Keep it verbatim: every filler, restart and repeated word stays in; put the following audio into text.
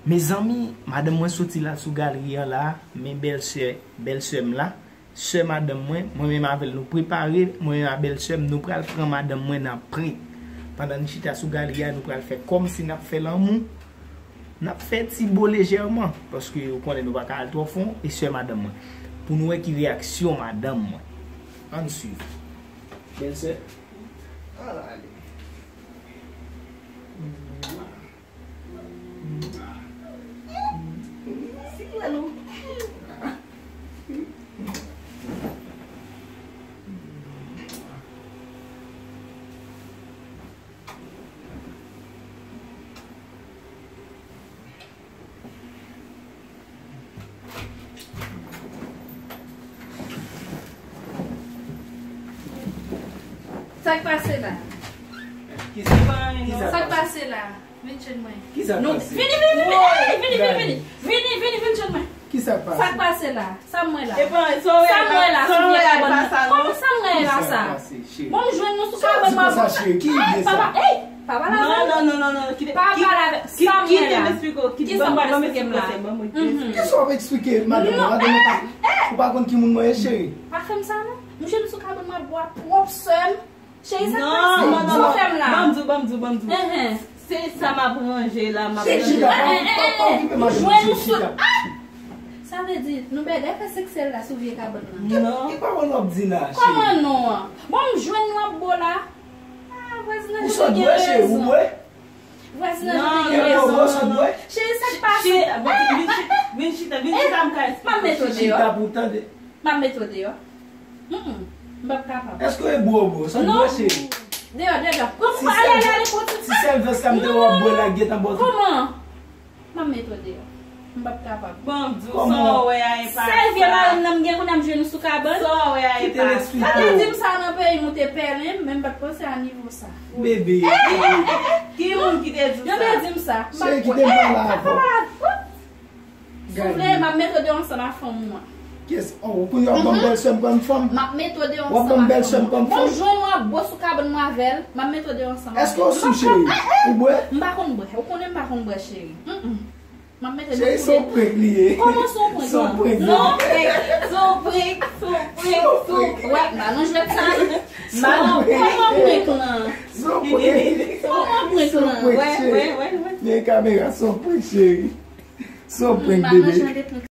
Mezanmi, madanm mwen soti la sou galri an la, men bèlsè, bèlsè m la, sè madanm mwen, mwen menm avè l nou prepare, mwen menm a bèlsè m, nou pral pran madanm mwen nan prank. Pandan n chita sou galri a, nou pral fè kòmsi n ap fè lanmou, n ap fè ti bo lejèman, paske ou konnen nou pa ka al twò fon, e sè madanm mwen. Pou nou wè ki reyaksyon madanm mwen. Ann swiv. Bèlsè. Al ale. Sa k pase la? Kisa? Sa k pase la? Vin jwenn mwen. Kisa k pase? Vini, vini, vini, vini, vini, vini, vini, vini, vin jwenn mwen. Kisa k pase? Sa k pase la? Sa m wè la? Sa m wè la sou vye kabann nan? Kòman sa m wè la sa? Bon, m jwenn nou sou kabann mwen. Ki sa, cheri? Ki ide sa? Papa, ey! Papa la. Non, non, non, non, non. Papa la. Sa m wè la. Kite m esplike w. Kisa w pral esplike m la? Kisa w ap eksplike madanm mwen? Madanm mwen pa, ou pa konn ki moun mwen ye, cheri. Pa fè m sa non. M jwenn nou sou kabann mwen ap bwè pwòp sè m. Cheri, sa k pase? Sa w fè m la? Ban m di w, ban m di w, ban m di w. Se sa m ap ranje la, m ap ranje. Chita, pa, pa okipe madanm mwen, chita. Sa vle di, nou bèdè fè seksyèl la sou vye kabann nan? Non. Ki pawòl w ap di la, cheri? Kòman non an? Bon, m jwenn nou ap bo la. Ah, vwazinaj ou te gen rezon. Ou sot bwè, cheri, ou bwè? Vwazinaj ou te gen rezon. Cheri, sa k pase? Vin chita, vin chita, m ka esplike w. M ap mete w deyò. Chita pou w tande. M ap mete w deyò. Mm, mm. M p ap kapab. Èske w e bwè w bwè? Sa w bwè, cheri? Deyò, deyò, deyò. Pran pou mwen, ale, ale, ale, pran ti. Si sèl vès la m te wè w ap bwè la, gentan bò tou. Kòman? M ap mete w deyò. M p ap kapab. Bon, m di w, sa w wè a e pa sa. Sèl vye mari m nan m gen kounye a m jwenn ou sou kabann. Sa w wè a e pa sa. Kite l eksplike w. Yo te di m sa nan peyi m ou te pèlen m, men m pa t panse a nivo sa. Bebe. Ki moun ki te di w sa? Yo te di m sa. Cheri, kite m pale avè w. Si w vle, m ap mete w deyò ansanm ak fanm ou an. Kiyès? Oh, kounye a w ap ban m bèlsè m kòm fanm? M ap mete w deyò ansanm ak fanm ou an. W ap ban m bèlsè m kòm fanm? Bon, m jwenn ou ap bo sou kabann mwen avè l, m ap mete w deyò ansanm ak fanm ou an. Èske w sou, cheri? Ou bwè? M pa konn bwè. Ou konnen m pa konn bwè, cheri. Mm, mm. M ap mete nou koulè. Cheri, se yon prank li ye. Kòman se yon prank lan? Se yon prank. Non, se yon prank, se yon prank, se yon prank. Wè, m pa nan jwèt sa. M pa nan, kòman prank lan? Se yon prank. Kòman prank lan? Wè, wè, wè, wè. Gen kamera, se yon prank, cheri. Se yon prank, bebe.